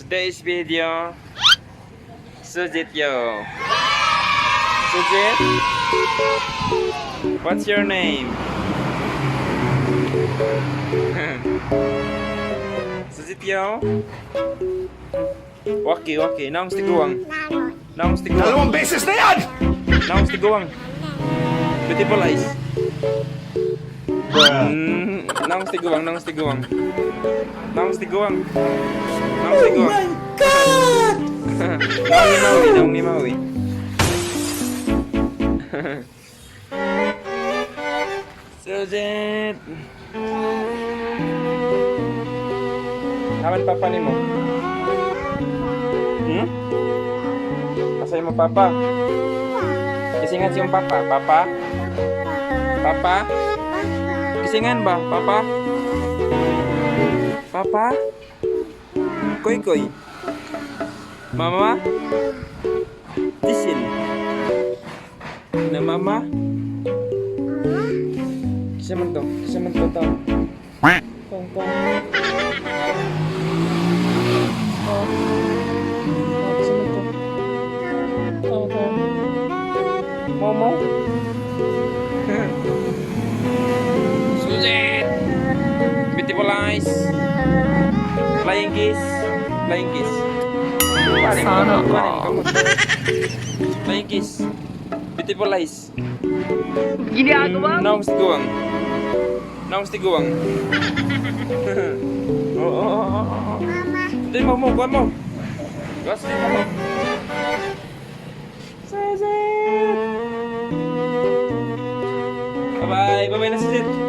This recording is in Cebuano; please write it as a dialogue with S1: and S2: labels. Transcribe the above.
S1: Today's video, Sujit yo. Sujit? What's your name? Sujit yo? Waki, waki. Naong tiguang. Naong tiguang.
S2: 2 beses na yan!
S1: Naong tiguang. Beautiful eyes. Naong tiguang, naong tiguang. Naong tiguang. Naong tiguang.
S2: Oh God!
S1: Naong ni Maui, naong ni Maui. Sujit! Haman papa nimo? Hmm? Asay mo papa? Gisingan siyang papa. Papa? Papa? Gisingan ba? Papa? Papa? Koy koy. Mama? Tisin. Na mama? Kisa man to? Kisa man to tao? Tong tong. Tong. Tong, kisa man to? Tong tong. Momo? Suzette! Beautiful eyes! Flying kiss! Flying kiss!
S3: Sana all.
S1: Flying kiss! Beautiful eyes!
S3: Ginagawa mo?
S1: Naong tiguang. Naong tiguang. Oo. Hindi mo mo, kuha mo. Gas mo mo. Suzette! Bye-bye. Bye-bye na, Suzette.